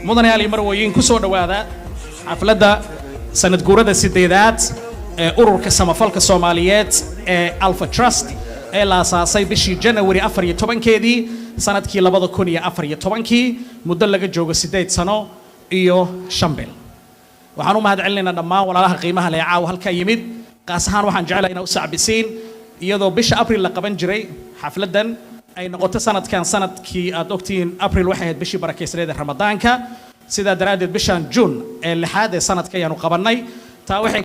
Mudanayaal iyo marwooyin, ku soo dhowaada xafladda sanad guurada 8aad ee ururka samafalka Soomaaliyeed ee Alpha Trust ee la asaasay bishii Janawari 14-keedii, sanadkii 2014-kii, muddo laga joogo 8 sano iyo 5 bil. Waxaan u mahad celinaynaa dhammaan walaalaha qiimaha leh ee caawa halkaa yimid. Qaas ahaan waxaan jeclahay inaa u sacbisiin, iyadoo bisha Abril la qaban jiray xafladdan, ay noqoto sanadkan sanadkii aad ogtihiin Abril waxay ahayd bishii barakeysneed ee Ramadaanka. Sidaa daraaddeed bishan June ee 6aad ee sanadka ayaanu qabannay. Taa waxay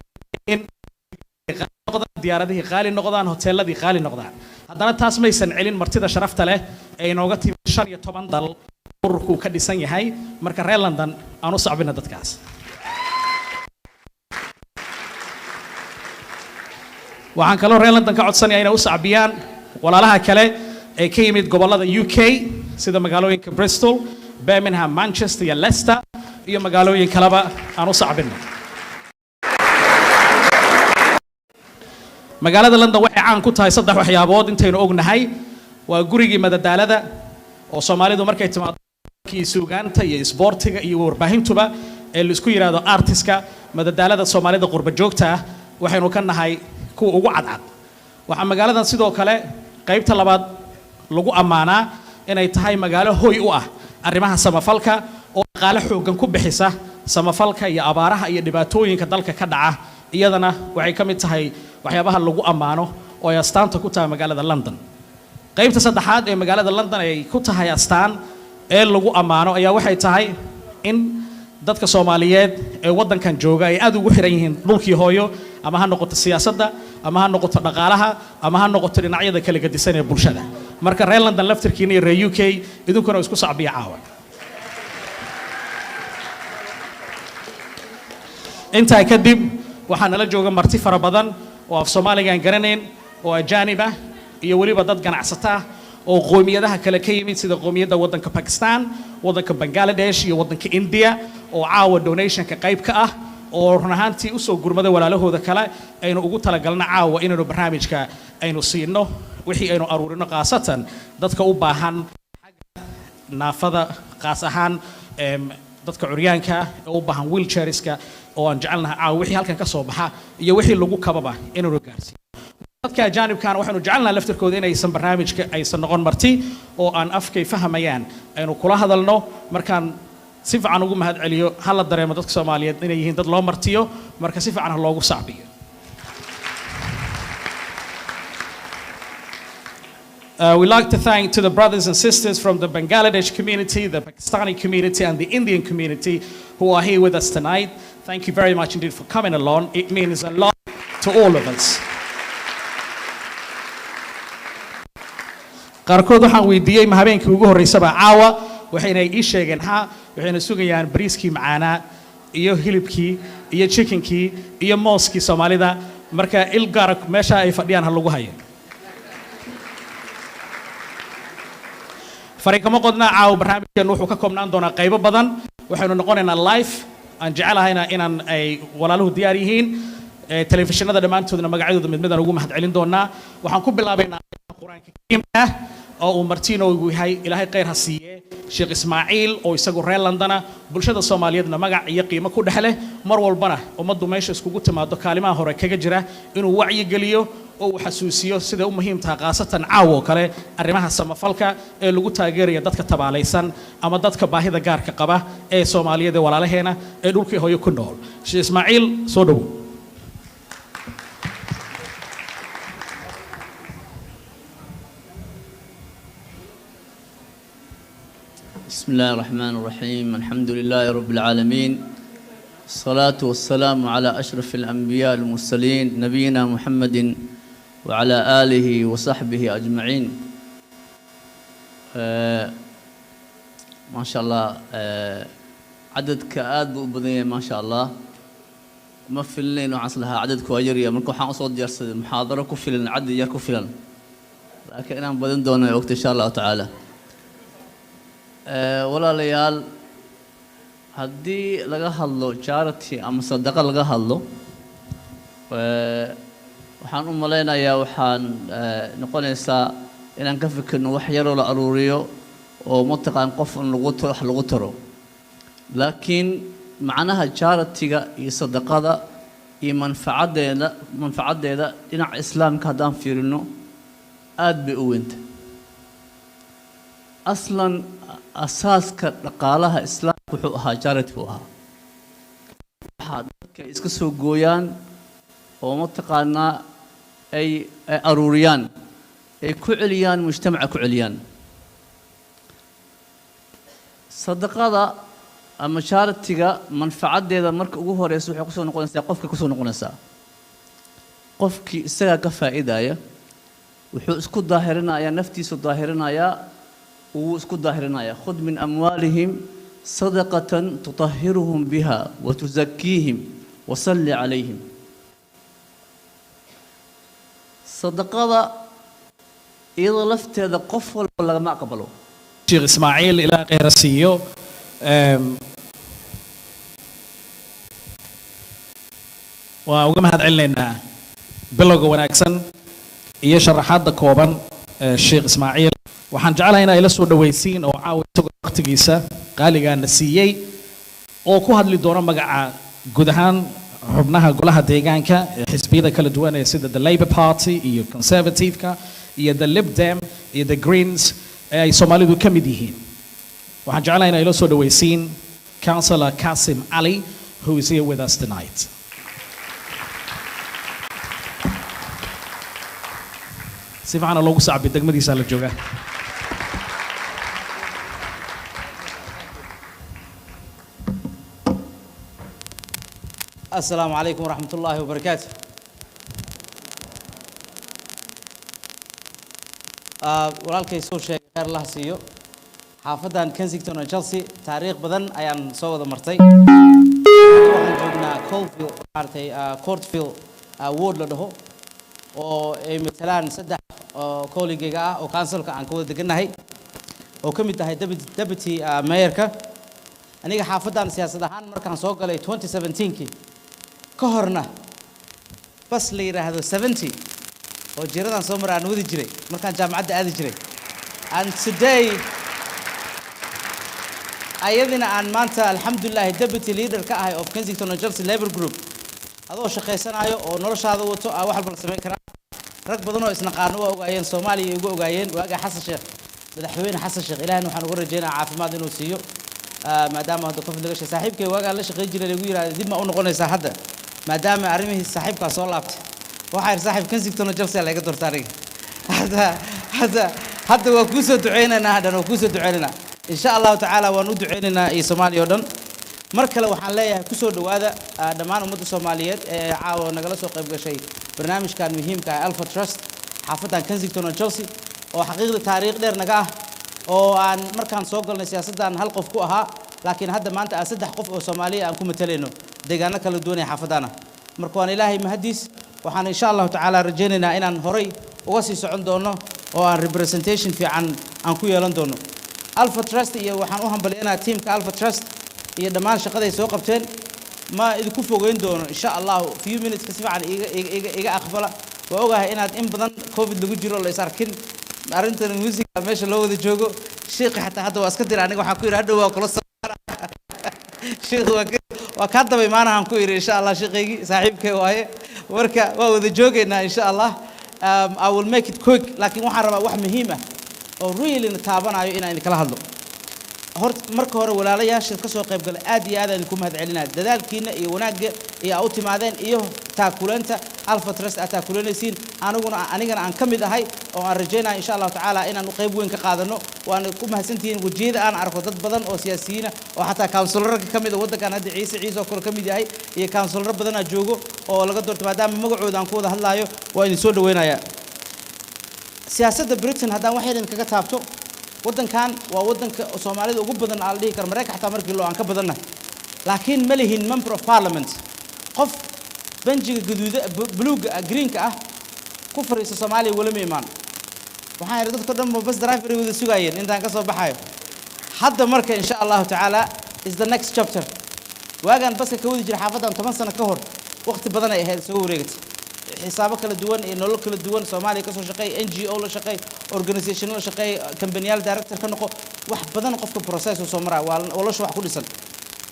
in diyaaradihii qaali noqdaan, hoteeladii qaali noqdaan. Haddana taas maysan celin martida sharafta leh ee inooga timi 15 dal ururku ka dhisan yahay. Marka reer London, aan u sacbina dadkaas. Waxaan kaloo reer London ka codsanaya inay u sacbiyaan walaalaha kale ee ka yimid gobollada UK, sida magaalooyinka Bristol, Birmingham, Manchester iyo Leicester iyo magaalooyin kaleba. Aan u sacbino. Magaalada London waxay caan ku tahay saddex waxyaabood intaynu ognahay. Waa gurigii madadaalada, oo Soomaalidu markay timaado suugaanta iyo isboortiga iyo warbaahintuba ee laisku yidhaahdo artiska, madadaalada, Soomaalida qurba joogta ah waxaynu ka nahay kuwa ugu cadcad. Waxaa magaaladan sidoo kale qaybta labaad lagu ammaanaa inay tahay magaalo hoy u ah arrimaha samafalka, oo dhaqaale xooggan ku bixisa samafalka iyo abaaraha iyo dhibaatooyinka dalka ka dhaca. Iyadana waxay ka mid tahay waxyaabaha lagu ammaano oo ay astaanta ku tahay magaalada London. Qaybta saddexaad ee magaalada London ay ku tahay astaan ee lagu ammaano ayaa waxay tahay in dadka Soomaaliyeed ee waddankan jooga ay aad ugu xiran yihiin dhulkii hooyo, ama ha noqoto siyaasadda, ama ha noqoto dhaqaalaha, ama ha noqoto dhinacyada kala gedisan ee bulshada. Marka reer London laftirkiina iyo reer UK, idinkuna isku sacbiya caawa. Intaa kadib waxaa nala jooga marti fara badan oo af Soomaaliga aan garanayn oo ajaanib ah, iyo weliba dad ganacsata ah oo qoomiyadaha kale ka yimid, sida qoomiyadda waddanka Pakistan, waddanka Bangladesh iyo waddanka India, oo caawa donationka qayb ka ah, oo run ahaantii usoo gurmada walaalahooda kale. Aynu ugu talagalna caawa inaynu barnaamijka aynu siino wixii aynu aruurino, khaasatan dadka u baahan naafada, qaas ahaan dadka curyaanka ah ee u baahan wheelchairska, oo aan jecelnahay caawa wixii halkan ka soo baxa iyo wixii lagu kababa inaynu gaarsiino. Dadka ajaanibkaana waxaynu jecelnahay laftirkooda inaysan barnaamijka aysan noqon marti, oo aan afkay fahmayaan aynu kula hadalno. Markaan si fiican ugu mahad celiyo, ha la dareemo dadka Soomaaliyeed inay yihiin dad loo martiyo. Marka si fiican ha loogu sacbiyo. We like to thank to the brothers and sisters from the Bangladesh community, the Pakistani community, and the Indian community who are here with us tonight. Thank you very much indeed for coming along. It means a lot to all of us. Qaarkood waxaan weydiiyey, ma habeenkii ugu horreysaba caawa? Waxayna ii sheegeen ha. Waxayna sugayaan bariiskii macaanaa iyo hilibkii iyo chickenkii iyo mooskii Soomaalida. Marka il gaara meesha ay fadhiyaan ha lagu hayo. Fariinkama qodna. Caawa barnaamijkeenu wuxuu ka koobnaan doonaa qaybo badan. Waxaynu noqonaynaa live, aan jecelahayna inaan ay walaaluhu diyaar yihiin. Telefishinada dhammaantoodna magacyadooda mid midaan ugu mahad celin doonaa. Waxaan ku bilaabaynaa Qur-aanka Kariimka ah oo uu martiinoogu yahay, Ilaahay khayr ha siiye, Sheekh Ismaaciil, oo isagu reer Londona, bulshada Soomaaliyeedna magac iyo qiimo ku dhex leh, mar walbana ummaddu meesha iskugu timaado kaalimaha hore kaga jira inuu wacyi geliyo oo uu xasuusiyo siday u muhiim tahay, khaasatan caaw oo kale, arrimaha samafalka ee lagu taageeraya dadka tabaalaysan ama dadka baahida gaarka qaba ee Soomaaliyeed ee walaalaheena ee dhulkii hooyo ku nool. Sheekh Ismaaciil, soo dhowow. بسم الله الرحمن الرحيم، الحمد لله رب العالمين، الصلاة والسلام على أشرف الأنبياء المرسلين، نبينا محمد وعلى آله وصحبه أجمعين. ما شاء الله، عددك aad buu u badan yahay، ما شاء الله. Ma filinayn, waxaan is lahaa cadadku waa yarya. Marka waxaan usoo diyaarsaday muxaadaro ku filan, cadad yar ku filan, laakiin inaan badin doono ogta insha Allahu tacaala. Walaalayaal, haddii laga hadlo charity ama sadaqa laga hadlo, waxaan u malaynayaa waxaan noqonaysaa inaan ka fikirno wax yaroo la aruuriyo oo mataqaan qof in lagu taro, wax lagu taro. Laakiin macnaha charity-ga iyo sadaqada iyo manfacaddeeda dhinaca Islaamka haddaan fiirino, aad bay u weynta. Aslan asaaska dhaqaalaha Islaamka wuxuu ahaa charity buu ahaa. Waxaa dadka iska soo gooyaan oo mataqaanaa ay aruuriyaan, ay ku celiyaan mujtamaca, ku celiyaan sadaqada ama charity-ga. Manfacaddeeda marka ugu horeysa waxay kusoo noqonaysaa qofka, kusoo noqonaysaa qofkii isagaa ka faa'iidaya. Wuxuu isku daahirinayaa, naftiisu daahirinayaa, wuu isku daahirinayaa. خذ من أموالهم صدقة تطهرهم بها وتزكيهم وصل عليهم. Sadaqada iyadoo lafteeda qof walba lagama aqbalo. Sheekh Ismaaciil, ilaa kheyra siiyo. Waa uga mahad celinaynaa bilowga wanaagsan iyo sharaxaadda kooban ee Sheekh Ismaaciil. Waxaan jeclahay in ay la soo dhawaysiin oo caawa isagoo waqtigiisa qaaligaana siiyey oo ku hadli doono magaca guud ahaan xubnaha golaha deegaanka ee xisbiyada kala duwan ee sida the Labour Party iyo Conservative-ka iyo the Lib Dem iyo the Greens ee ay Soomaalidu ka mid yihiin. Waxaan jeclahay in ay la soo dhawaysiin Councillor Kasim Ali, who is here with us tonight. Si fiican loogu sacbi, degmadiisa la joogaa. السلام عليكم ورحمة الله وبركاته. Walaalkay soo sheegay, khayr Allah siiyo. Xaafadan Kensington oo Chelsea taariikh badan ayaan soo wada martay. Waxaan joognaa Coalfield, maaragtay, Courtfield ward la dhaho oo ay matalaan saddex oo colleague-gayga ah oo councilka aan ka wada degannahay oo ka mid tahay deputy mayorka. Aniga xaafadan siyaasad ahaan markaan soo galay 2017kii, ka horna bas la yidhaahdo 70 oo jiradan soo mara aan wadi jiray markaan jaamacadda aadi jiray. And today ayadina aan maanta, alxamdulillahi, deputy leader ka ahay of Kensington and Chelsea Labour Group. Adoo shaqaysanayo oo noloshaada wato aa wax walba la samayn karaa. Rag badan oo isnaqaano waa ogaayeen, Soomaaliya igu ogaayeen waaga Xasan Sheekh, Madaxweyne Xasan Sheekh. Ilaahna waxaan uga rajeynaa caafimaad inuu siiyo, maadaama hadda COVID laga sheegay. Saaxiibkay waagaan la shaqayn jiray lagu yidhahda, dib ma u noqonaysaa hadda maadaama arrimihii saaxiibkaa soo laabtay? Waxaa yidhi, saaxiib, Kensington and Chelsea laga doorta aniga. Hadda waa kuu soo duceynaynaa, hadhan waa kuu soo duceynaynaa, insha Allahu tacaala. Waan u duceynaynaa iyo Soomaaliya oo dhan. Mar kale waxaan leeyahay, kusoo dhowaada dhammaan ummadda Soomaaliyeed ee caawa nagala soo qayb gashay barnaamijkan muhiimka ah, Alpha Trust, xaafadan Kensington and Chelsea oo xaqiiqda taariikh dheer naga ah, oo aan markaan soo galnay siyaasaddan hal qof ku ahaa, laakiin hadda maanta aan saddex qof oo Soomaaliya aan ku matalayno deegaano kala duwan ee xaafadana. Marka waan Ilaahay mahadiis. Waxaan insha Allahu tacaala rajaynaynaa inaan horay uga sii socon doono oo aan representation fiican aan ku yeelan doono Alpha Trust. Iyo waxaan u hambalyaynaa teamka Alpha Trust iyo dhammaan shaqaday soo qabteen. Ma idinku fogeyn doono, insha Allahu. Few minutes ka si fiican iga aqbala. Waa ogahay inaad in badan COVID lagu jiro, la is arkin. Arrintan musica meesha loo wada joogo, sheekhi xataa hadda waa iska dira. Aniga waxaan ku yidhi, hadhow waa kula sheekh, waa kaa daba imaanahaan ku yidhi, insha Allah. Sheekhaygii saaxiibkay waaye. Marka waa wada joogaynaa, insha Allah. I will make it quick, laakiin waxaan rabaa wax muhiim ah oo really na taabanayo inaan idinkala hadlo. Horta marka hore, walaalayaasha ka soo qayb galay, aad iyo aad aan idinku mahad celinaya dadaalkiina iyo wanaagga iyo aa u timaadeen iyo taakuleenta Alpha Trust aad taakulanaysiin. Anigana aan ka mid ahay oo aan rajaynayo, insha Allahu tacaala, inaan qayb weyn ka qaadano. Waana ku mahadsantihiin. Wejiyada aan arko dad badan oo siyaasiyiina oo xataa councillorka ka mid ah waddankan hadda, Ciise Ciise oo kale ka mid yahay, iyo councilloro badanaa joogo oo laga doorto. Maadaama magacooda aan ku wada hadlaayo, waa idin soo dhaweynayaa. Siyaasadda Britain haddaan wax yar idinkaga taabto, waddankan waa waddanka Soomaalida ugu badan aan la dhihi karo, Maraykan xataa markii loo aan ka badannahay, laakiin ma lihin member of parliament. Qof benjiga gaduuda, buluugga ah, greenka ah ku fadhiista Soomaaliya weli ma imaan. Waxaan idhi, dadka dhan ba bus driver ay wada sugaayeen intaan ka soo baxayo. Hadda marka, insha Allahu tacaala, is the next chapter. Waagaan baska ka wadi jiray xaafaddan 10 sano ka hor, waqti badan ay ahayd soo wareegatay, xisaabo kala duwan iyo nolol kala duwan. Soomaaliya ka soo shaqeey, NGO la shaqeey, organisation la shaqeey, kambaniyaal director ka noqo, wax badan qofka process uu soo maraa, waa nolosha wax ku dhisan.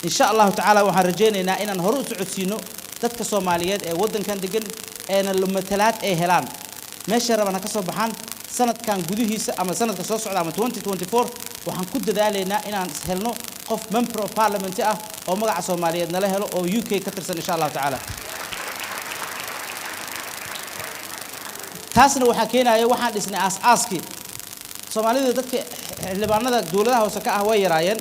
Insha Allahu tacaala, waxaan rajaynaynaa inaan hore u socodsiino dadka Soomaaliyeed ee waddankan degan eena matalaad ay helaan, meeshay rabaan ha ka soo baxaan. Sanadkan gudihiisa ama sanadka soo socda ama 2024, waxaan ku dadaalaynaa inaan helno qof member of parliament ah oo magaca Soomaaliyeed nala helo oo UK ka tirsan, insha Allahu tacaala. Taasna waxaa keenaya waxaan dhisnay aas-aaskii Soomaalida. Dadka xildhibaanada dowladaha hoose ka ah way yaraayeen.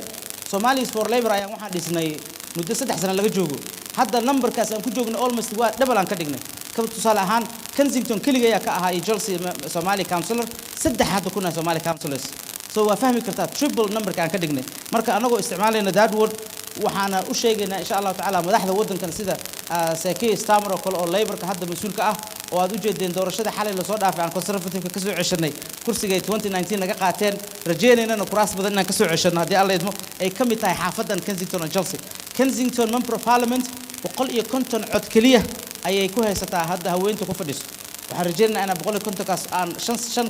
Somalis for Labor ayaan waxaan dhisnay muddo 3 sano laga joogo. Hadda numberkaas aan ku joogno almost waa double aan ka dhignay. Ka tusaale ahaan, Kensington keliga ayaa ka ahaa iyo Chelsea Somali councillor, saddex hadda kuna Somali councillors. So waa fahmi kartaa triple numberka aan ka dhignay. Marka anagoo isticmaalayna that word, waxaana u sheegaynaa, insha Allahu tacaala, madaxda waddankan sida Sir Keir Starmer oo kale oo Labourka hadda mas-uulka ah, oo aad u jeedeen doorashada xalay lasoo dhaafay aan Conservative-ka kasoo ceshanay kursiga ay 2019 naga qaateen, rajaynaynana kuraas badan inaan kasoo ceshanno haddii Alla idmo, ay ka mid tahay xaafadan Kensington and Chelsea. Kensington member of parliament 150 cod keliya ayay ku haysataa hadda haweenta ku fadhiso. Waxaan rajaynaynaa inaan 150-kaas aan 5,000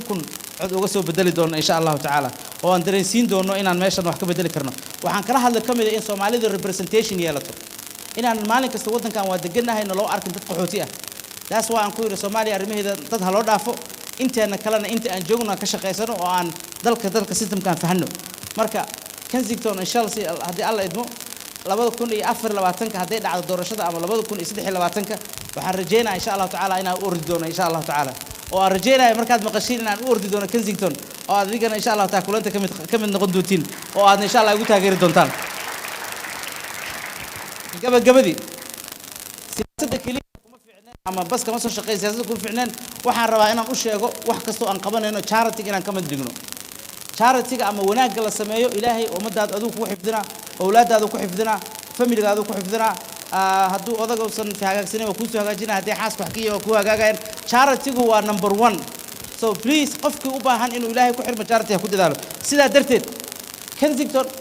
cod uga soo bedeli doono, insha Allahu tacaala, oo aan dareensiin doono inaan meeshan wax ka bedeli karno. Waxaan kala hadla ka mid ah in Soomaalidu representation yeelato, inaan maalin kasta waddankan waa degannahay naloo arkin dad qaxooti ah. Taas waa aan ku yidhi Soomaaliya arrimaheeda dad ha loo dhaafo, inteena kalena inta aan joogno aan ka shaqaysano oo aan dalka systemkaan fahanno. Marka Kensington and Chelsea, haddii Alla idmo, 2024-ka hadday dhacdo doorashada ama 2023-ka, waxaan rajeynaya, insha Allahu tacaala, inaan u ordi doono, insha Allahu tacaala, oo aan rajeynaya markaad maqashiin inaan u ordi doono Kensington, oo aad adigana, insha Allahu taala, kulanta kamid noqon doontiin oo aadna, insha Allah, igu taageeri doontaan. Gabagabadii, siyaasadda keliya kuma fiicneen ama bas kama soo shaqeyn, siyaasadda kuma fiicneen. Waxaan rabaa inaan u sheego wax kastoo aan qabanayno charity inaan ka mid dhigno. Charity-ga ama wanaagga la sameeyo, Ilaahay ummadaad adigu kugu xifdinaa, owlaadaadu ku xifdinaa, familigaadu ku xifdinaa. Hadduu odaga usan hagaagsanin waa kuusoo hagaajina, haddii xaaska wax ka yihin waa kuu hagaagayaan. Charity-gu waa number one. So please, qofkii u baahan inuu Ilaahay ku xirmo, charity ha ku dadaalo. Sidaa darteed,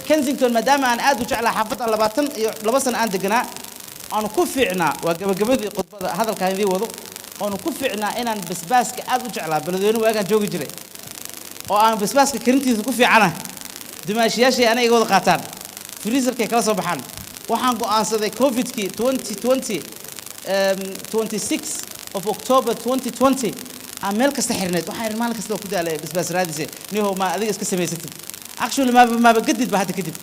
Kensington maadaama aan aad u jeclaa xaafadda, 22 sano aan deganaa, aanu ku fiicnaa, waa gabagabadii khudbada hadalkaan idiin wado, oonu ku fiicnaa inaan basbaaska aad u jeclaa Beledweyne waagaan joogi jiray, oo aan basbaaska karintiisa ku fiicana, dumaashiyaashay ana iga wada qaataan, freezerkay kala soo baxaan. Waxaan go'aansaday Covidkii 2020, 26 of October 2020, aan meel kasta xirnayd. Waxaan idhi maalin kasta waa ku daalay basbaas raadise, nihow ma adiga iska samaysatid? Actually, maaba gadid ba hadda kadib.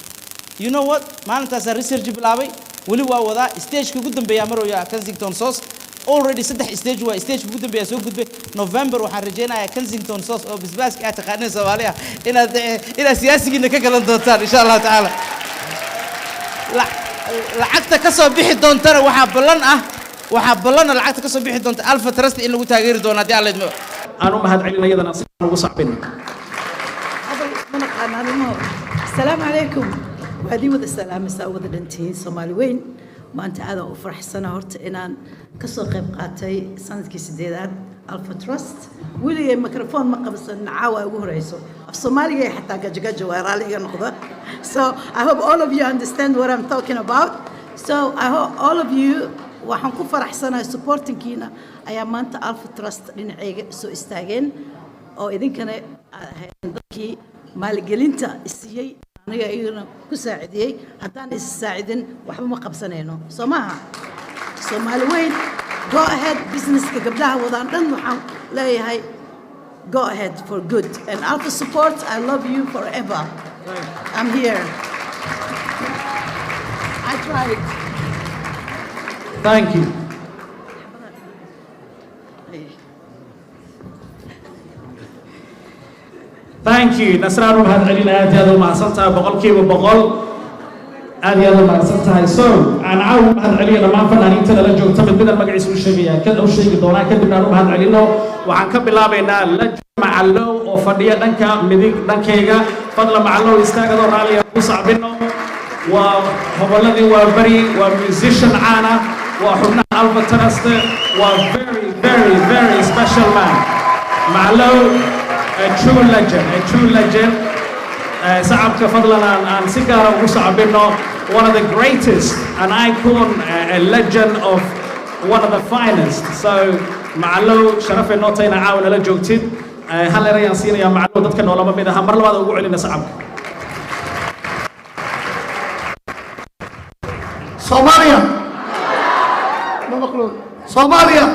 You know what, maalintaasaa research bilaabay, weli waa wadaa. Stageka ugu dambeeyaa marooya Kensington sauce. Already saddex stage waa, stageka ugu dambeeyaa soo gudbay. November waxaan rajaynayaa Kensington sauce oo basbaaska aad taqaaneen Soomaali ah inaad siyaasigiina ka gadan doontaan, insha Allahu tacaala. Lacagta ka soo bixi doontana waxaa ballana lacagta ka soo bixi doonta Alpha Trust in lagu taageeri doono haddii Alla idmo. Aan u mahad celina iyadana si aan ugu sacbin. Hadal isma naqaan arrimaho. Asalaamu calaykum, waa idiin wada salaamaysaa, wada dhantihiin Soomaali weyn. Maanta aadaan u faraxsana horta inaan kasoo qayb qaatay sanadkii sideedaad Alpha Trust. Weligay microphone ma qabsan, caawa ugu horeyso. Af Soomaaliga xataa gajagaja waa, raalli iga noqda. So I hope all of you understand what I'm talking about. So I hope all of you, waxaan ku faraxsanahay supportingkiina ayaa maanta Alpha Trust dhinacayga soo istaageen, oo idinkana aad ahaydeen dadkii maalgelinta siiyey, aniga iyagana ku saacidiyey. Haddaan is saacidin waxba ma qabsanayno, soo maaha? Soomaali weyn, go ahead. Businesska gabdhaha wadaan dhan waxaan leeyahay go ahead for good. And Alpha support, I love you forever. I'm here. I tried. Thank you. Hey. Thank you, Nasraan. U mahad celina, aad iyo aad u mahadsan tahay, 100%, aad iyo aad u mahadsan tahay. So aan caawa u mahad celiyo dhammaan fanaaniinta nala joogta. Mid midan magaciisa u sheegaya ka u sheegi doonaa, kadibna aan u mahad celino. Waxaan ka bilaabaynaa Laj Macallow oo fadhiya dhanka midig dhankayga. Fadlan Macallow istaagadoo raalliga ku sacbino. Waa hobolladii waa beri, waa musician caan ah, waa xubnaha Alpha Trust, waa very, very, very special man. Macallow, a true legend, a true legend. Sacabka fadlan aan si gaara ugu sacbino. One of the greatest, an icon, a legend of one of the finest. So Macallow, sharafay noo tahay inaa caawa nala joogtid. Hal erayaan siinayaa Macallow, dadka noolama mid aha. Mar labaad ugu celina sacabka. Soomaaliya ma maqlo. Soomaaliya,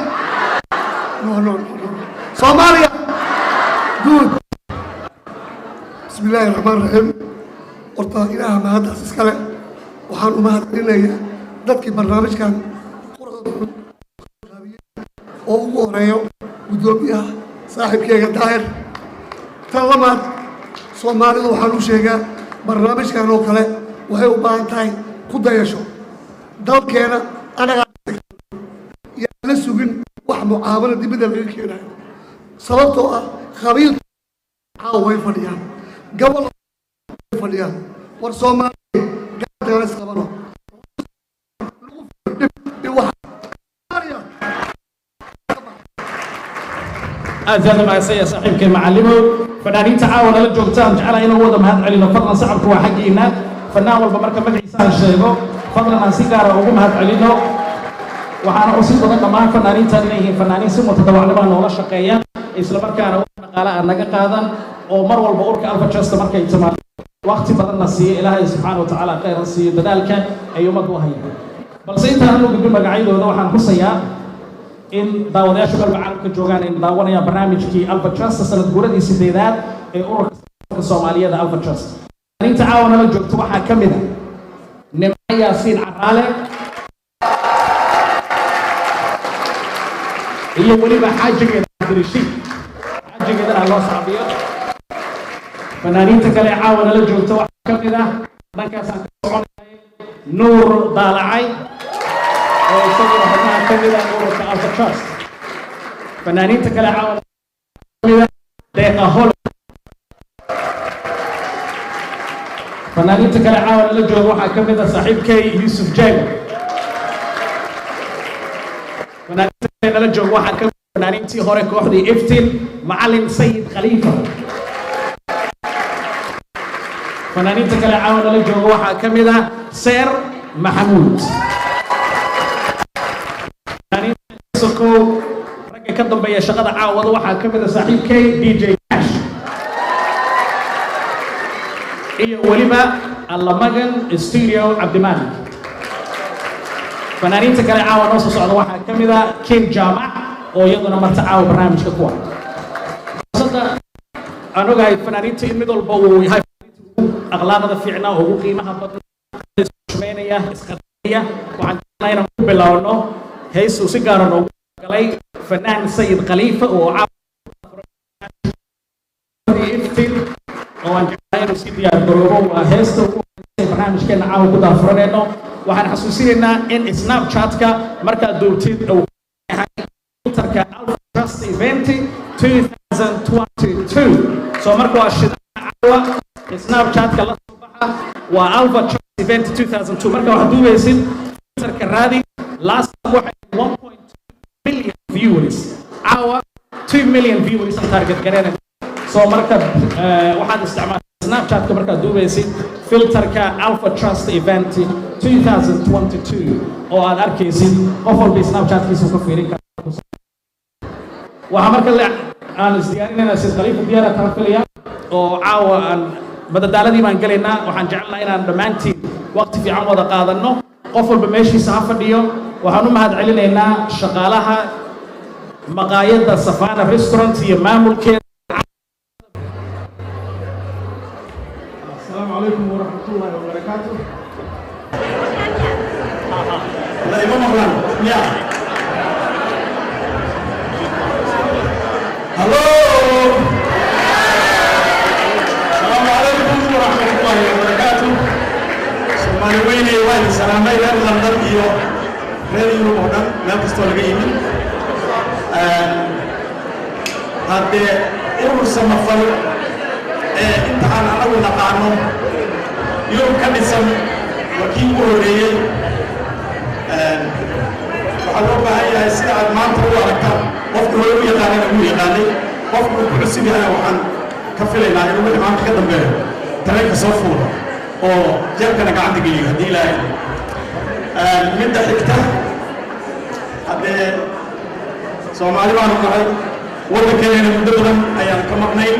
no, no, no, no. Soomaaliya, good. Bismi illaahi raxmaan raxiim. Horta Ilaaha mahaddaas iskale. Waxaan u mahadcelinayaa dadkii barnaamijkan quruxda oo ugu horeeyo guddoomiyaha saaxiibkeyga Daahir. Tan labaad, Soomaalidu waxaan u sheegaa barnaamijkan oo kale waxay u baahan tahay ku dayasho. Dalkeena anagaa yaan la sugin wax mucaamalo dibadda laga keenayo, sababtoo ah qabiil caawa way fadhiyaan, gobol way fadhiyaan. War Soomaaliya, gacantagana isqabano. Soomaaliya. Aad iyo aad u mahadsan yahay saaxiibkay Macalimow. Fanaaniinta caawa nala joogta aan jeclahay inaan wada mahad celino. Fadlan, sacabku waa xaggiina. Fanaan walba marka magaciisa aan sheego, fadlan aan si gaara ugu mahad celino. Waxaana xusid badan dhammaan fanaaniintan inay yihiin fanaaniin si mutadawacnimo noola shaqeeya, isla markaana wax dhaqaale aan naga qaadan, oo mar walba urka Alpha Trust markay timaado waqti badanna siiya. Ilaahay subxaana wa tacaala khayran siiyo dadaalka ay ummaddu u hayaan. Balse intaan u gudbin magacyadooda, waxaan xusayaa in daawadayaasha galba caalamka joogaan ay daawanayaan barnaamijkii Alpha Trust, sanad guuradii 8aad ee ururka Soomaaliyeed Alpha Trust. Inta caawa nala joogto waxaa ka mid ah Nimco Yaasiin Caraale iyo weliba xaajigeeda Cabdirashiid. Xaajigeedana loo sacbiyo. Fanaaniinta kale ee caawa nala joogto waxaa ka mid ah, dhankaasaan ka soconayay, Nuur Daalacay oo isaguna xubnaha ka mid ah ururka Alpha Trust. Fanaaniinta kale caawa kamid ah Deeqa Hol. Fanaaniinta kale caawa nala jooga waxaa ka mid ah saaxiibkay Yuusuf Jaago. Fanaaniinta kale nala jooga waxaa ka mid ah fanaaniintii hore kooxdii Iftin, Macalin Sayid Khaliifa. Fanaaniinta kale caawa nala jooga waxaa ka mid ah Seer Maxamuud. Fanaaniinta sokow, ragga ka dambeeya shaqada caawada waxaa ka mid ah saaxiibkay DJ Cash iyo weliba Allamagan Studio Cabdimalik. Fanaaniinta kale caawa noo soo socda waxaa ka mid ah Ken Jaamac oo iyaduna marta caawa barnaamijka kuwa. Fursadda aan ogahay fanaaniinta in mid walba uu yahay ugu akhlaaqda fiicnaa, ugu qiimaha badnaa, isxushmeynaya, isqadaraya. Waxaan jeclahay inaan ku bilowno heys uu si gaara noogu galay fanaan Sayid Khaliifa oo caawa Iftin, oo aan jeclahay inuu si diyaar garoobo. Waa heesta ugu horeysa barnaamijkeena caawa ku daafuranayno. Waxaan xasuusinaynaa in Snapchat-ka markaad duubtid uu yahay filterka Alpha Trust Event 2022. So marka waa shidaha caawa Snapchat-ka la soo baxa, waa Alpha Trust Event 2002. Marka waxaad duubaysid filterka raadi. Last time waxay 1.2 million viewers, caawa 2 million viewers aan target gareynayna. So marka waxaad isticmaashaa Snapchat-ka markaad duubaysid filterka Alpha Trust Event 2022 oo aad arkaysid qof walba Snapchat-kiisa ka fiirin kara. Waxaa marka aan isdiyaarinaynaa Sid Khaliifa diyaara taan filaya oo caawa aan madadaaladii baan gelaynaa. Waxaan jecelnahay inaan dhammaantiin waqti fiican wada qaadanno. Qof walba meeshiisa ha fadhiyo. Waxaan u mahad celinaynaa shaqaalaha maqaayadda Safana Restaurant iyo maamulkeeda. السلام عليكم ورحمة الله وبركاته. La ima maqlaan ya? Hallo, asalaamu calaykum waraxmatullaahi wabarakaatu. Soomaali weyney, waa idin salaamay, reer London iyo reer Yurub oo dhan, meel kastoo laga yimid. Haddee urur samafal ee inta aan anagu naqaano Yurub ka dhisan waa kii ugu horreeyey. Waxaa loo baahan yahay sida aad maanta u aragtaan, qofkii hore u yaqaanana wuu yaqaanay, qofku uu ku cusub yahana waxaan ka filaynaa inuu wixii maanta ka dambeeyo tareenka soo fuulo oo jeebkana gacanta geliyo haddii Ilaahay. Midda xigta, haddee Soomaali baanu nahay, waddankeena muddo badan ayaan ka maqnay.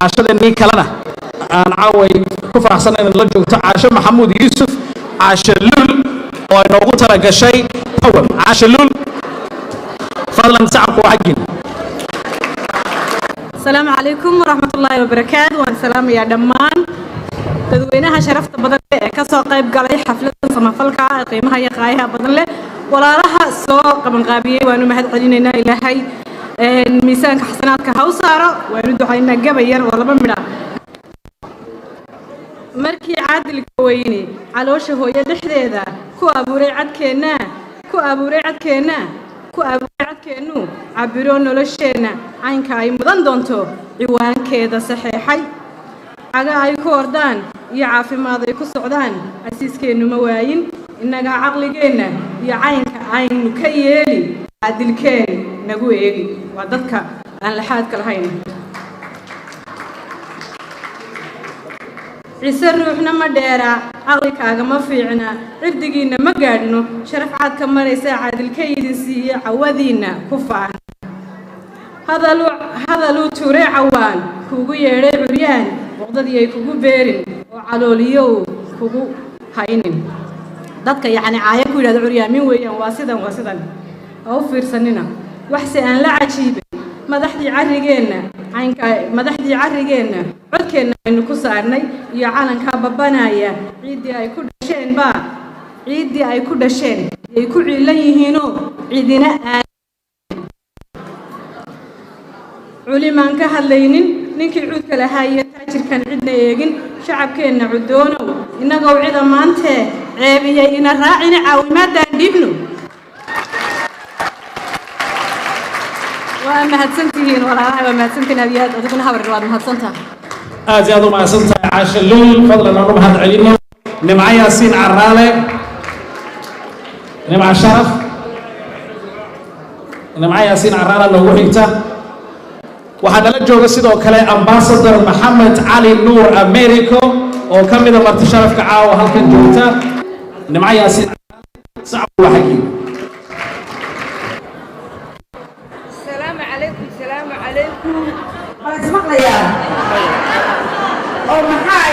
Caashadeenii kalena aan caaway ku faraxsan inaad la joogto, Caashe Maxamuud Yuusuf, Caashe Lul, oo ay noogu talagashay poem. Caashe Lul, fadlan, sacabku waa xaggiin. Asalaamu calaykum waraxmatullaahi wabarakaatu. Waan salaamayaa dhammaan dadweynaha sharafta badan leh ee kasoo qayb galay xafladan samafalka ah ee qiimaha iyo qaayaha badan leh. Walaalaha soo qabanqaabiyey waanu mahad celinaynaa. Ilaahay miisaanka xasanaadka ha u saaro. Waanu ducaynaa. Gabay yar oo laba midha. Markii caadilka weyne caloosha hooyo dhexdeeda ku abuuray cadkeenna, ku abuuray cadkeenna, ku abuuray cadkeennu, cabiro nolosheenna caynka ay mudan doonto ciwaankeeda saxeexay, caga ay ku ordaan iyo caafimaad ay ku socdaan casiiskeennu ma waayin. Innagaa caqligeenna iyo caynka aynu ka yeeli, caadilkeen nagu eegi. Waa dadka aan laxaadka lahayn. Ciise ruuxna ma dheera, caqlikaaga ma fiicna, cirdigiinna ma gaadhno. Sharaf caad ka maraysaa caadilka idin siiye, cawadiinna ku faana. Hadaluu ture cawaan kugu yeedhay curyaan, boqdadii ay kugu beerin oo calooliyow kugu haynin. Dadka yacni caaya ku yidhahda curyaamin weeyaan, waa sidan, waa sidan, ha u fiirsanina. Waxse aan la cajiibay madaxdii carrigeenna caynka, madaxdii carrigeenna codkeenna aynu ku saarnay iyo calankaa babanaya, ciiddii ay ku dhasheen baa, ciiddii ay ku dhasheen ay ku ciilan yihiinoo ciidina aan culimaan ka hadlaynin, ninkii cuudka lahaa iyo taajirkan cidna eegin. Shacabkeenna cudoonow, innagow cida maantee ceebiyay ina raacina, caawimaadaan dhiibno. Waa mahadsantihiin walaalahay, waa mahadsantihiin aad iyo aad. Adiguna habar, waad mahadsantahay. Aad iyo aad u mahadsan tahay, Caashe Luul. Fadlan aan u mahad celino Nimco Yaasiin Caraale, Nimco Sharaf. Nimco Yaasiin Caraale noogu xigta. Waxaa nala jooga sidoo kale Ambassador Maxamed Cali Nuur Americo oo ka mida marti sharafka caawa halkan joogta. Nimco Yaasiin, sacabku waa xaggii. السلام عليكم، السلام عليكم. Ma ismaqlayaa oo maxaa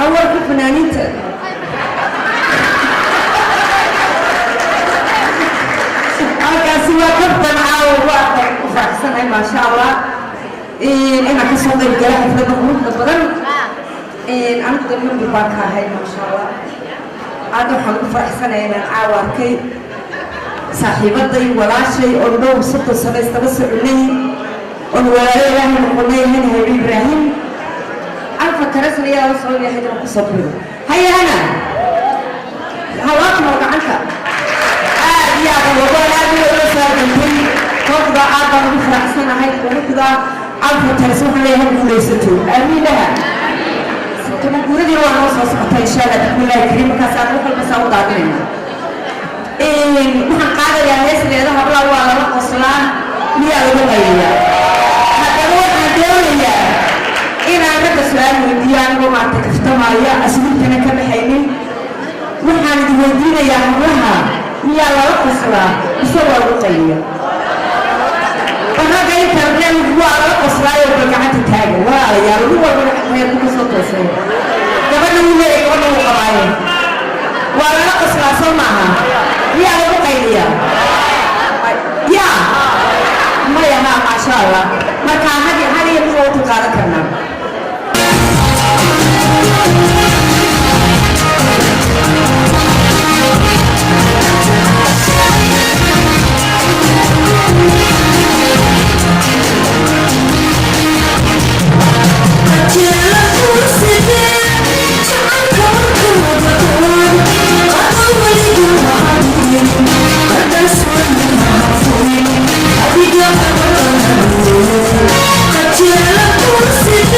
awalka fanaaniinta? Halkaasi waa kabtan. Caawa waa ku faraxsanahay, maasha Allah, inaan kasoo qayb gala xafladda quruxda badan. Anigu dan member baan ka ahay, maasha Allah. Aad waxaan ugu faraxsanahay inaan caawa arkay saaxiibaday, walaashay oo dhow 30 sano isdaba soconay oon walaalo Ilaahay noqonay, Hana Habi Ibraahim. Alfa karasna yaa la soo yahay inaan kusoo biiro. Haya hana hawaaqno gacanta. Aad iyo aad wabaan aad iyo ula saarantay kooxda. Aad baan ugu faraxsanahay quruxda Alfa Taras. Waxaan leeyahay guulaysato, aamiinaha. Toban guuradii waa noo soo socota, insha Allah, bismillahi kariim. Markaas aan wax walba saa u daadinayna. Waxaan qaadayaa hees leeda "Hablaa waa lala qoslaa miyaa lagu qayayaa". Haddaba waxaan doonayaa inaan ragga su-aal weydiiyo, anigoo maarta kaftamaaya, asluubtana ka baxaynin. Waxaan idin weydiinayaa, hablaha miyaa lala qoslaa mise waa lagu qayliya? Ragga internet waa lala qoslaayo, bal gacanta taaga, walaalayaal. Nin walba reerku ka soo toosay, gabadha wuu leeyahay, gabadha wuu qabaaye. Waa lala qoslaa, soo maaha? Miyaa lagu qayliyaa? Ya maya. Ha, maasha Allah. Marka had had iyo mid waa u qaadan karnaa. Thank you.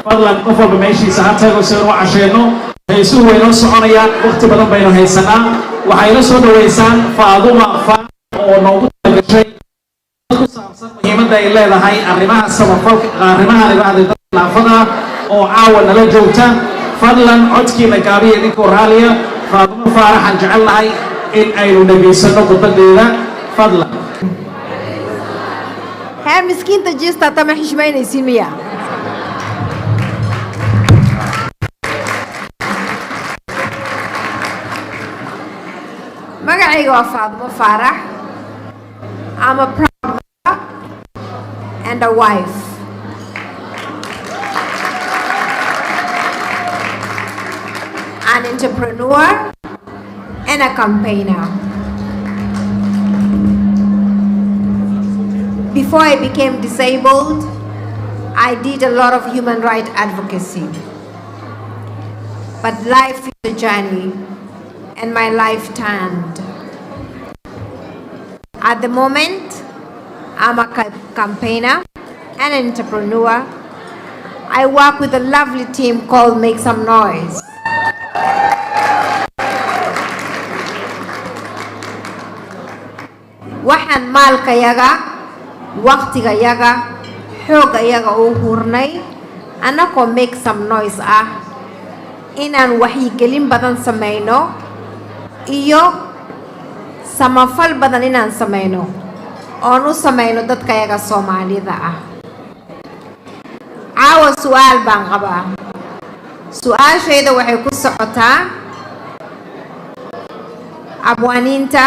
Fadlan qof walba meeshiisa ha tago si aynu u casheyno. Heesuhu way noo soconayaan, waqti badan baynu haysanaa. Waxay la soo dhaweysaan Faaduma Faarax oo noogu talagashay ku saabsan muhiimadda ay leedahay arrimaha samafalka, arrimaha idhaahda dadka naafada oo caawa nala joogta. Fadlan codkiina gaabiya idinkoo raaliya. Faaduma Faaraxaan jecelnahay in aynu dhegaysanno khudbadeeda, fadlan. Hee, miskiinta jiista tama xishmaynaysiin miya? Magacayga waa Faadimo Faarax. I'm a proud mother and a wife, an entrepreneur and a campaigner. Before I became disabled, I did a lot of human rights advocacy. But life is a journey, and my life turned. At the moment, I'm a campaigner and an entrepreneur. I work with a lovely team called Make Some Noise. Waxaan maalkayaga, waqtigayaga, xooggayaga u hurnay annagoo Make Some Noise ah inaan waxyigelin badan samayno iyo samafal badan inaan samayno oon u samayno dadkayaga Soomaalida ah. Caawa su'aal baan qabaa. Su-aashayda waxay ku socotaa abwaaniinta,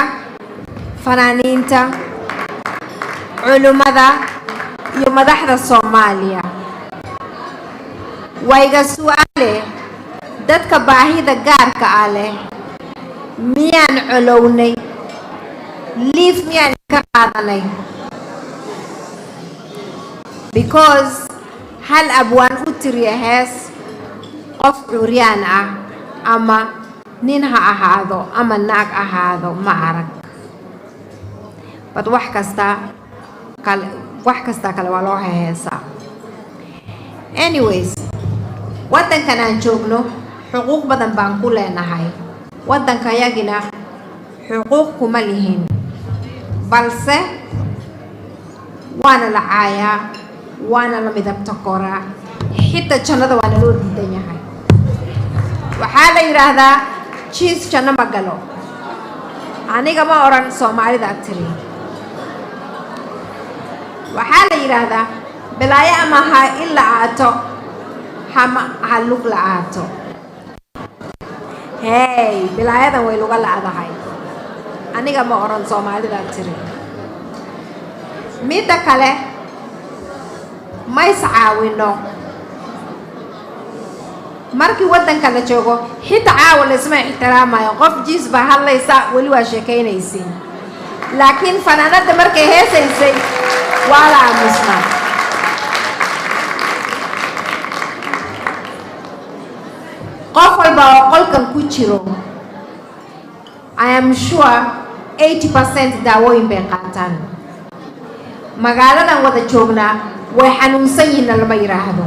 fanaaniinta, culimmada iyo madaxda Soomaaliya. Wayga su'aale: dadka baahida gaarka ah leh miyaan colownay? Liif miyaan ka qaadanay? Because hal abwaan u tiriya hees qof curyaan ah, ama nin ha ahaado ama naag ahaado, ma arag. But wax kasta kale, wax kasta kale waa loo heesaa. Anyways, waddankan aan joogno xuquuq badan baan ku leenahay, waddankayagina xuquuq kuma lihin, balse waana la caayaa, waana la midabta koraa, xitaa jannada waana loo diidan yahay. Waxaa la yidhaahdaa jiis janno ma galo. Aniga ma odhan, Soomaalida tiri. Waxaa la yidhaahdaa balaayo ama ha il la'aato hama ha lug la'aato. Hey, bilaayadan way luga la'dahay. Aniga ma odhan, Soomaalida tiri. Midda kale, ma is caawino markii waddanka la joogo. Xitaa caawa laysma ixtiraamayo. Qof jiis baa hadlaysa, weli waa sheekaynaysiin, laakiin fanaanadda markay heesaysay waa la aamusnaa. Qof walba oo qolkan ku jiro, I am sure 80% daawooyin bay qaataan. Magaaladan wada joognaa way xanuunsan yihiinna lama yidhaahdo.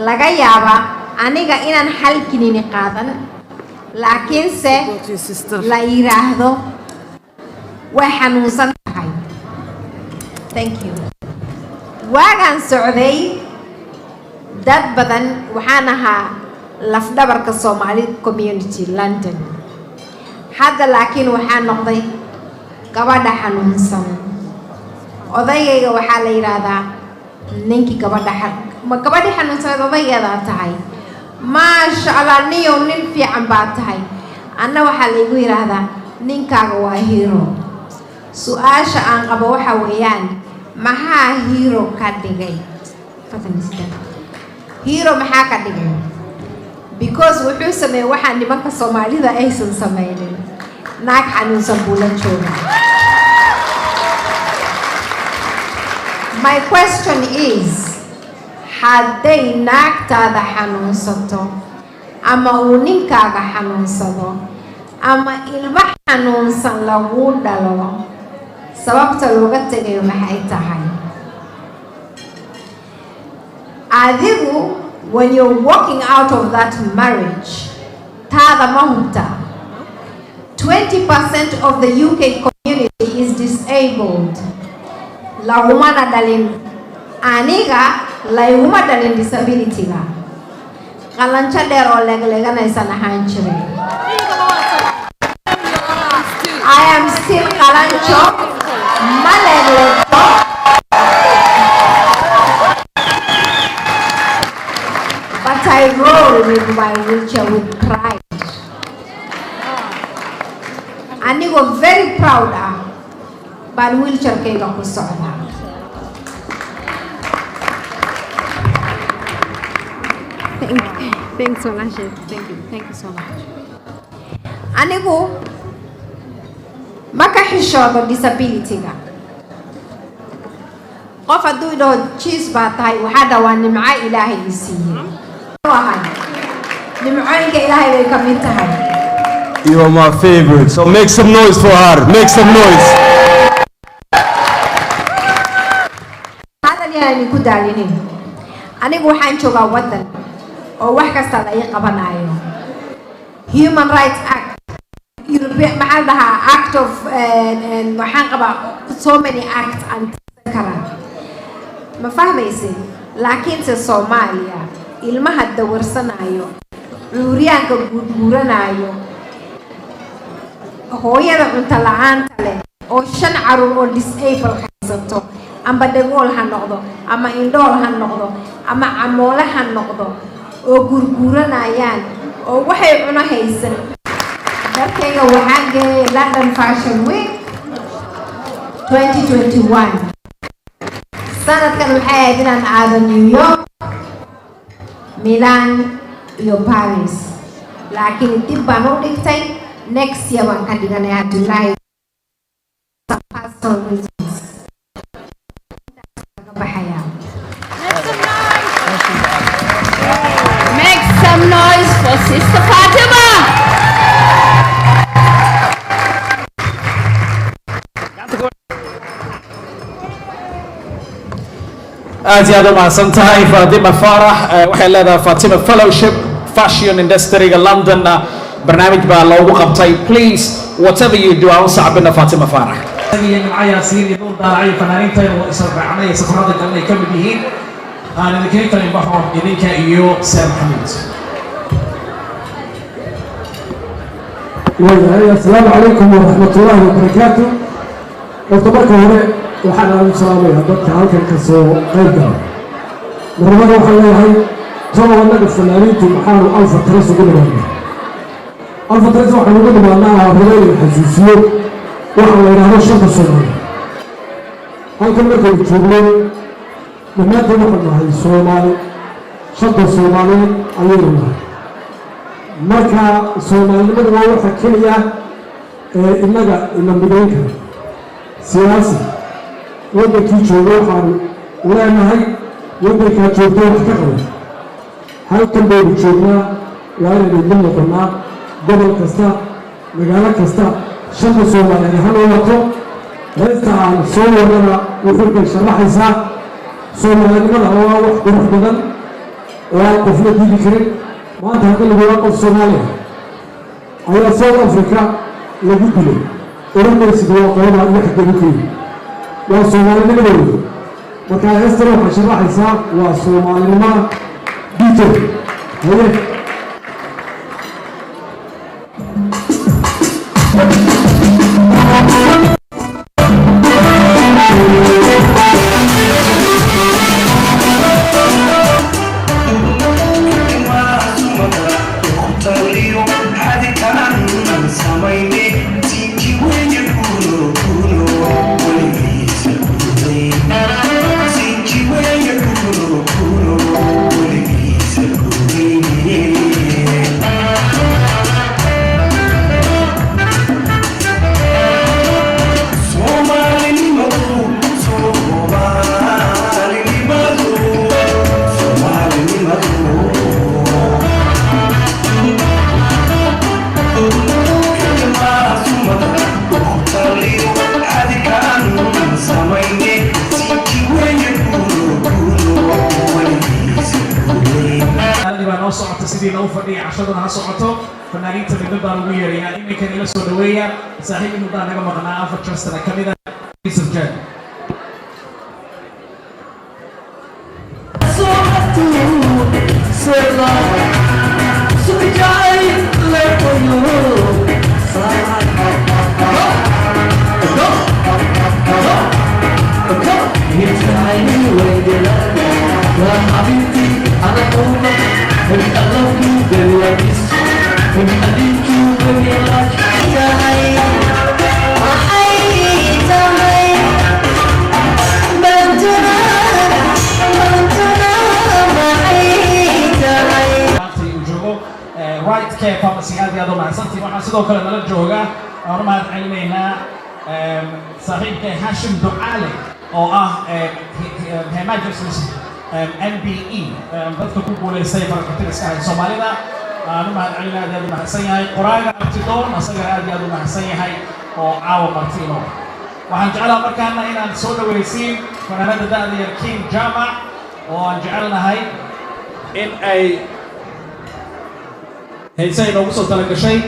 Laga yaabaa aniga inaan hal kinini qaadan, laakiinse la yidhaahdo way xanuunsan tahay. Thank you. Waagaan socday dad badan, waxaan ahaa lafdhabarka Soomaali community London. Hadda laakiin waxaa noqday gabadha xanuunsan. Odaygayga waxaa la yidhaahdaa ninkii gabadha, ma gabadhii xanuunsaneed odaygeedaa tahay? Maasha Allah, niyow, nin fiican baa tahay. Anna waxaa laygu yidhaahdaa ninkaaga waa hero. Su-aasha aan qabo waxa weeyaan, maxaa hero ka dhigay? Hero maxaa ka dhigay? Because wuxuu sameeyey waxaa nimanka Soomaalida aysan sameynin: naag xanuunsan buu la joogaa. My question is, hadday naagtaada xanuunsato ama uu ninkaaga xanuunsado ama ilmo xanuunsan laguu dhalo, sababta looga tegayo maxay tahay? Adigu, when you're walking out of that marriage, taada ma hubtaa? 20% of the UK community is disabled. Lagumana dhalin, aniga layguma dhalin disability-ga. Qalanjo dheer oo leegleeganaysan ahaan jiray. I am still qalanjo, ma leegleegto, but I roll with my wheelchair with pride, anigoo very proud ah baan wheelchairkayga ku socdaa. Thanks, Olashe. Thank you. Thank you so much. Anigu ma ka xishoodo disability-ga. Qof hadduu idhaho jiis baa tahay, waxaa dhawaa nimco Ilaahay i siiyey ahay, nimcooyinka Ilaahay bay ka mid tahay. You are my favorite. So make some noise for her. Make some noise. Hadal yaan idinku daalinin. Anigu waxaan joogaa waddan oo wax kasta la ii qabanayo. Human Rights Act, European, maxaa la dhahaa, act of, waxaan qabaa so many acts aan tirsan karaa, ma fahmaysid? Laakiinse Soomaaliya, ilmaha dawarsanayo, cuuryaanka guurguuranayo, hooyada cunto la-aanta leh oo shan caruur oo disable haysato, amba dhagool ha noqdo ama indhool ha noqdo ama camoole ha noqdo, oo guurguuranayaan oo waxay cuno haysan. Dharkayga waxaan geeyay London Fashion Week 2021. Sanadkan waxay ahayd inaan aado New York, Milan iyo Paris, laakiin dib baan u dhigtay. Next year baan ka dhiganay, hadduu Ilaahay. Personal reasons kaga baxayaa. Make some noise for Sister Fatima. Aad iyo aad u mahadsan tahay, Fatima Faarax. Waxay leedahay Fatima Fellowship fashion industryga Londonna barnaamij baa loogu qabtay. Please, whatever you do, aan u sacbina Fatima Faarax iyo Nimco Yaasiin iyo Nuur Daalacay. Fanaaniintayna waa isla raacnay ee safarada galnay ay ka mid yihiin. Aan idinkaga kalin baxo idinka iyo Seer Maxamuud. Waayahay, assalaamu calaykum waraxmatullaahi wabarakaatu. Horta marka hore waxaan aad u salaamayaa dadka halkan ka soo qayb gala. Marnabada waxaan leeyahay, tolow annaga fanaaniintu maxaanu Alfa Taras ugu nimaadnaa? Alfa Taras waxaan ugu nimaadnaa rabo inay xasuusiyo waxa la yidhaahdo shanta Soomaali. Halkan markaynu joogno, dhammaanteen waxaan nahay Soomaali, shanta Soomaaliyeed ayaynu nahay. Marka soomaalinimadu waa waxa keliya ee innaga ina midayn kara. Siyaasi waddankii jooga waxaanu leenahay, waddankaa joogta wax ka qaba. Halkan baynu joognaa, waa inaynu mid noqonnaa, gobol kasta, magaalo kasta, shanta Soomaaliyeed ha noolato. Heesta aan soo wadana wuxuu bay sharaxaysaa soomaalinimada oo ah wax qurux badan oo aan qofna diidi karin. Maanta haddii lagu waa qof Soomaaliya ayaa South Africa lagu dilay, oran maysid waa qolada iyo xaggeedu ka yimi, waa soomaalinimadooda. Marka heestana waxay sharaxaysaa waa soomaalinimada. DJ haye. Thank you. Sidiina u fadhiya, cashaduna ha socoto. Fanaaniinta midna baan ugu yeerayaa iminkan. Ila soo dhaweeya saaxiib in naga maqnaa, afar trustana ka mid ah, Yusuf Jan. Maanta uu joogo Right Care Pharmacy, aad iyo aad u mahadsantihin. Waxaa sidoo kale nala jooga aan u mahad celinaynaa saaxiibka Hashim Ducaale oo ah Her Majesty's MBE, dadka ku guuleystay farakutiriska ahay Soomaalida aan u mahad celinaa. Aad iyo aad u mahadsan yahay qoraaga Abtidoon, asagana aad iyo aad u mahadsan yahay oo caawa martiino. Waxaan jeclaha markaana inaan soo dhawaysiin fanaanada da'da yar King Jamac, oo aan jecelnahay in ay heese inoogu soo talagashay,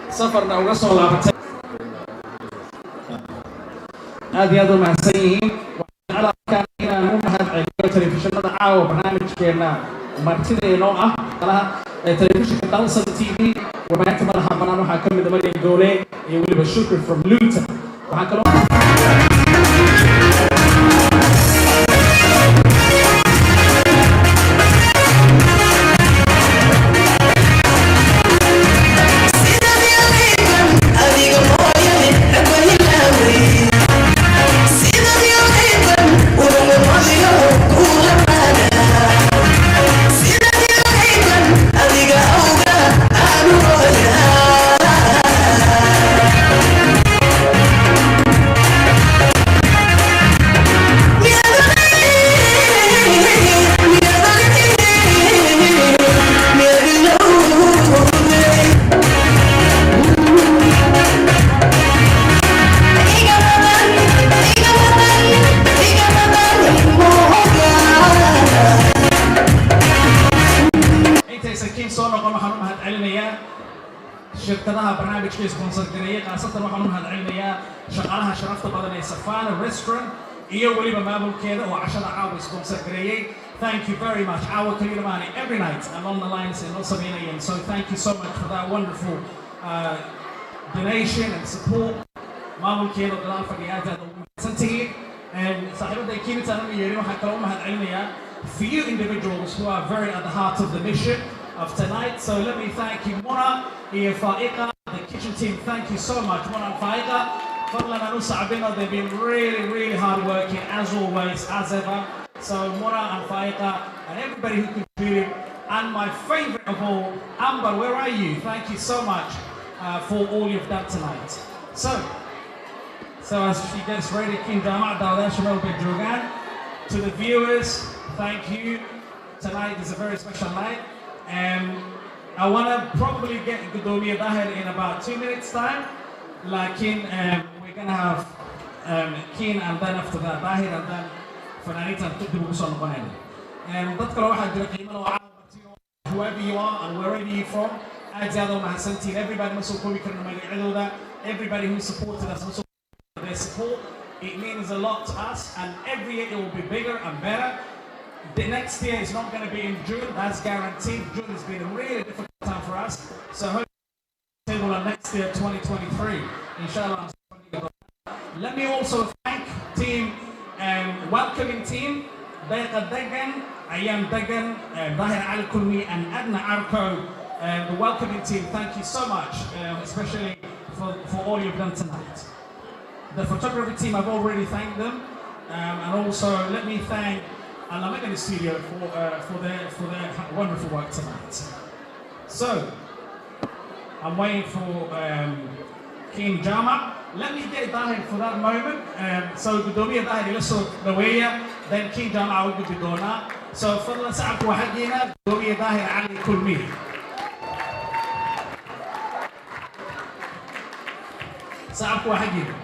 safarna uga soo laabatay. Aad iyo aad u mahadsan yihiin. Waxaan jeclaha markaan inaan u mahad celiyo telefishinada caawa barnaamijkeena martida inoo ah alaha ee telefishinka Dalsan TV, warbaahinta madaxa bannaan waxaa ka mid ah Maryam Goole iyo weliba Shukri from Luton. Waxaa kaloo intaysan Kiin soo noqon, waxaan u mahad celinayaa shirkadaha barnaamijka sponsor gareeyay. Khaasatan waxaan u mahad celinayaa shaqaalaha sharafta badan ee Safana Restaurant iyo weliba maamulkeeda oo cashada caawa sponsor gareeyay. Thank you very much. Caawa kaliya maahane, every night along the lines ay noo sameynayeen. So thank you so much for that wonderful donation and support. Maamulkeeda oo gadaal fadhiya, aad aad ugu mahadsan tihiin. Saaxiibada Kiinitaan u yeerin, waxaan kaloo u mahad celinayaa few individuals who are very at the heart of the mission of tonight. So let me thank you, Mona iyo Faiqa, the kitchen team. Thank you so much, Mona and Faiqa. Fadlan aan u sacbino, they've been really, really hard working as always, as ever. So Mona and Faiqa and everybody who contributed, and my favorite of all, Amber, where are you? Thank you so much for all you've done tonight. So as she gets ready, King Jamac, daawadayaasha meel bay joogaan. To the viewers, thank you. Tonight is a very special night. And I want to probably get Gudoomiye Dahir in about 2 minutes' time. Laakiin we're going to have Keen and then after that Dahir and then fanaaniintan dib ugu soo noqonayna. Dad kale waxaa jira qiimo loo caawa, whoever you are and wherever you're from, aad iyo aad u mahadsantihiin. Everybody ma soo koobi karno magacyadooda. Everybody who supported us ma soo their support. It means a lot to us, and every year it will be bigger and better. The next year is not going to be in June, that's guaranteed. June has been a really difficult time for us. So hopefully next year, 2023, inshallah. Let me also thank team, welcoming team, Deqa Degan, Ayam Degan, Dahir Ali Kulmi, and Adna Arko, the welcoming team. Thank you so much, especially for all you've done tonight. The photography team, I've already thanked them. And also, let me thank Alamagani Studio for their wonderful work tonight. So, I'm waiting for King Jama. Let me get Dahir for that moment. So, Gudoomiye Dahir ila soo dhaweeya, then King Jama u gudbi doonaa. So, fadlan sacabku waa xaggiina, Gudoomiye Dahir Cali Kulmi. Sacabku waa xaggiina.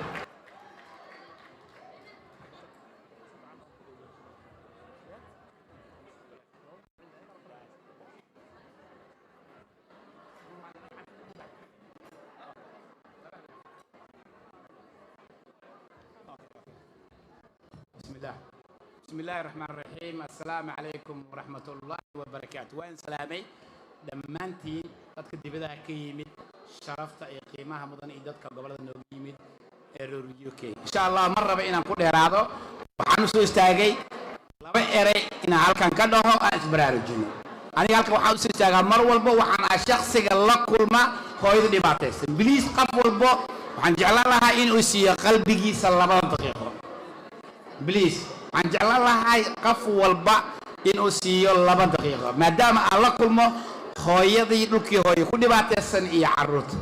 الله، بسم الله الرحمن الرحيم. السلام عليكم ورحمة الله وبركاته. Waan salaamay dhammaantiin dadka dibadaha ka yimid, sharafta iyo qiimaha mudan, iyo dadka gobolada nooga yimid ee reer UK. Insha Allah ma raba inaan ku dheeraado. Waxaan usoo istaagay laba erey inaan halkan ka dhaho, aan isbaraarujino. Aniga halkan waxaan usoo istaagaa mar walbo waxaan ah shakhsiga la kulma hooyada dhibaataysan. Please, qof walbo waxaan jeclaan lahaa inuu siiyo qalbigiisa labada daqiiqo. Please, waxaan jeclaan lahay qof walba inuu siiyo 2 daqiiqo, maadaama aan la kulmo hooyadii dhulkii hooye ku dhibaataysan iyo carruurta.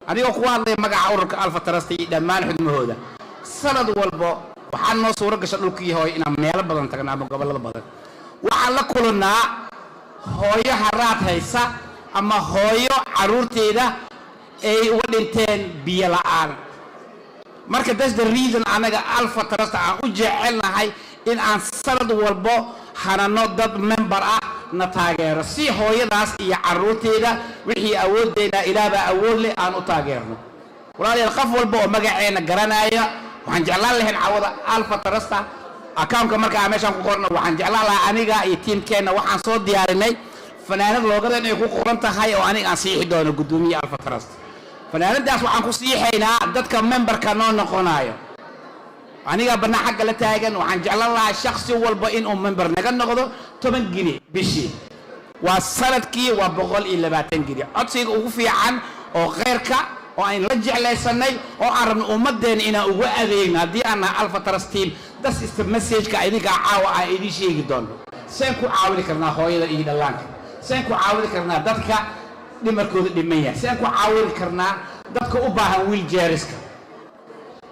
Anigoo ku hadlaya magaca ururka Alpha Trust iyo dhammaan xubnahooda, sanad walbo waxaa noo suuro gasha dhulkii hooye inaan meelo badan tagno ama gobollada badan. Waxaan la kulannaa hooyo haraad haysa ama hooyo carruurteeda ay uga dhinteen biyo la'aan. Marka that's the reason anaga Alpha Trust aan u jecelnahay in aan sanad walbo hanano dad member ah na taageero, si hooyadaas iyo carruurteeda wixii awooddeena, ilaahbaa awood leh, aan u taageerno. Walaalayaal, qof walba oo magaceenna garanaya, waxaan jeclaan lahayn cawada Alpha Trust accountka marka aan meeshaan ku qorno, waxaan jeclaan lahaa aniga iyo tiimkeenna waxaan soo diyaarinay fanaanad loogadan ay ku qoran tahay oo aniga aan siixi doono, guddoomiye Alpha Trust. Fanaanadaas waxaan ku siixaynaa dadka memberka noo noqonayo. Aniga banaa xagga la taagan, waxaan jeclaan lahaa shaksi walba inuu member naga noqdo. 10 gini bishii waa sanadkii waa 120 gini. Codsiga ugu fiican oo kheyrka oo aan la jeclaysanay oo aan rabno ummaddeena inaan ugu adeegno haddii aan nahay Alpha Trust team. That's is the message-ka idinka caawa aan idiin sheegi doono. Seen ku caawini karnaa hooyada iyo dhallaanka? Seen ku caawini karnaa dadka dhimarkooda dhiman yahay? Seen ku caawini karnaa dadka u baahan wheelchairska?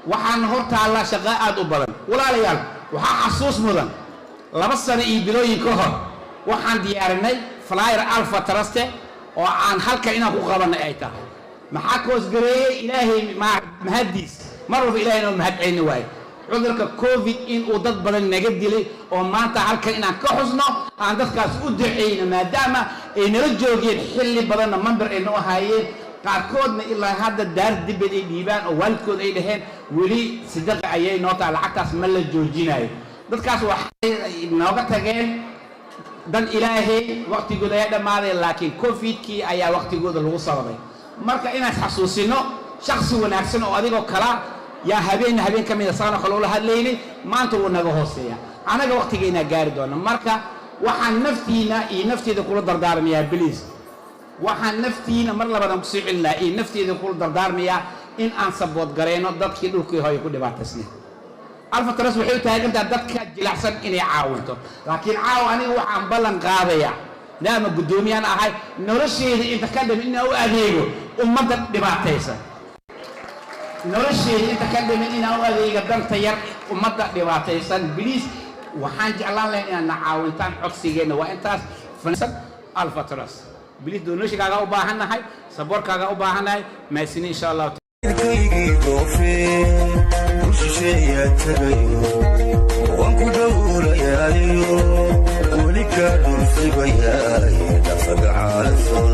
Waxaan hor taallaa shaqo aad u badan. Walaalayaal, waxaa xasuus mudan 2 sano iyo bilooyin ka hor waxaan diyaarinay flyer Alpha Trust oo aan halkan inaan ku qabanay ay tahay. Maxaa koosgareeyey? Ilaahay mahaddiis, mar walba Ilahay inoo mahad celini waayo, cudurka COVID inuu dad badan naga dilay oo maanta halkan inaan ka xusno, aan dadkaas u duceyno, maadaama ay nala joogeen xilli badanna, member ay noo ahaayeen, qaarkoodna ilaa hadda daar dibed ay dhiibaan oo waalidkood ay dhaheen weli sidaqa ayay noo tahay, lacagtaas ma la joojinayo. Dadkaas waxay nooga tageen dan Ilaahay, waqtigooda ayaa dhammaaday, laakiin Covidkii ayaa waqtigooda lagu sababay. Marka inaan xasuusino shaksi wanaagsan oo adigoo kala yaa habeenna habeen ka mida saana kale ula hadlaynay, maanta wuu naga hooseeya, anaga waqtigeynaa gaari doona. Marka waxaan naftiina iyo nafteeda kula dardaarmayaa, please, waxaan naftiina mar labadan kusoo celinaa iyo nafteeda kula dardaarmayaa in aan support gareyno dadkii dhulkii hooye ku dhibaataysnay. Alpha Trust waxay u taagantaha dadka jilicsan inay caawinto, laakiin caawa aniga waxaan ballan qaadayaa, maadaama guddoomiyaan ahay, nolosheeda inta ka dhimin inaan u adeego ummadda dhibaataysan. Nolosheeda inta ka dhimin inaan u adeego danta yar, ummadda dhibaataysan. Please, waxaan jeclaan lahayn inaad na caawintaan. Codsigeenna waa intaas. Alpha Trust, please, donationkaaga u baahannahay, supportkaaga u baahannahay. Maasini, insha Allah. Kaygii dhoofe u shisheeyaa tagayo, waan ku dhowrayaayo, weli kaa dhul sugayaay dhaqsagacaalasoon.